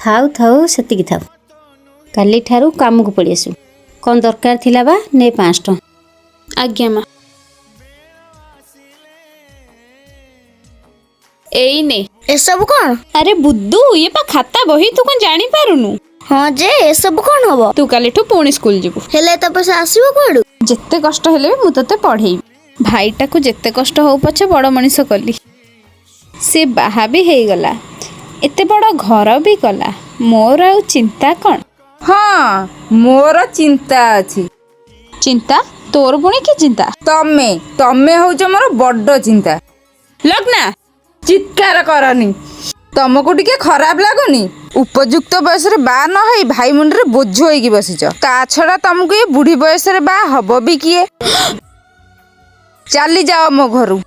ଥାଉ ଥାଉ, ସେତିକି ଥାଉ। କାଲିଠାରୁ କାମକୁ ପଳେଇ ଆସିବୁ। କ'ଣ ଦରକାର ଥିଲା ବା? ନେ 500 ଟଙ୍କା। ଆଜ୍ଞା ମା, ଏଇ ନେ। ଏସବୁ କ'ଣ? ଆରେ ବୁଦ୍ଧୁ, ଇଏ ପା ଖାତା ବହି, ତୁ କ'ଣ ଜାଣିପାରୁନୁ? ହଁ ଯେ, ଏସବୁ କ'ଣ ହବ? ତୁ କାଲିଠୁ ପୁଣି ସ୍କୁଲ ଯିବୁ। ହେଲେ ଏତେ ପଇସା ଆସିବ କୁଆଡୁ? ଯେତେ କଷ୍ଟ ହେଲେ ବି ମୁଁ ତତେ ପଢେଇବି। ଭାଇଟାକୁ ଯେତେ କଷ୍ଟ ହଉ ପଛେ ବଡ଼ ମଣିଷ କଲି। ସେ ବାହା ବି ହେଇଗଲା, ଏତେ ବଡ଼ ଘର ବି କଲା। ମୋର ଆଉ ଚିନ୍ତା କ'ଣ? ହଁ, ମୋର ଚିନ୍ତା ଅଛି। ଚିନ୍ତା? ତୋର ପୁଣି କି ଚିନ୍ତା? ତମେ ତମେ ହଉଛ ମୋର ବଡ ଚିନ୍ତା। ଲଗ୍ନା! ଚିତ୍କାର କରନି। ତମକୁ ଟିକେ ଖରାପ ଲାଗୁନି? ଉପଯୁକ୍ତ ବୟସରେ ବାହା ନ ହେଇ ଭାଇ ମୁଣ୍ଡରେ ବୋଝ ହେଇକି ବସିଛ। ତା ଛଡା ତମକୁ ଏ ବୁଢୀ ବୟସରେ ବାହା ହବ ବି କିଏ? ଚାଲି ଯାଅ ମୋ ଘରୁ।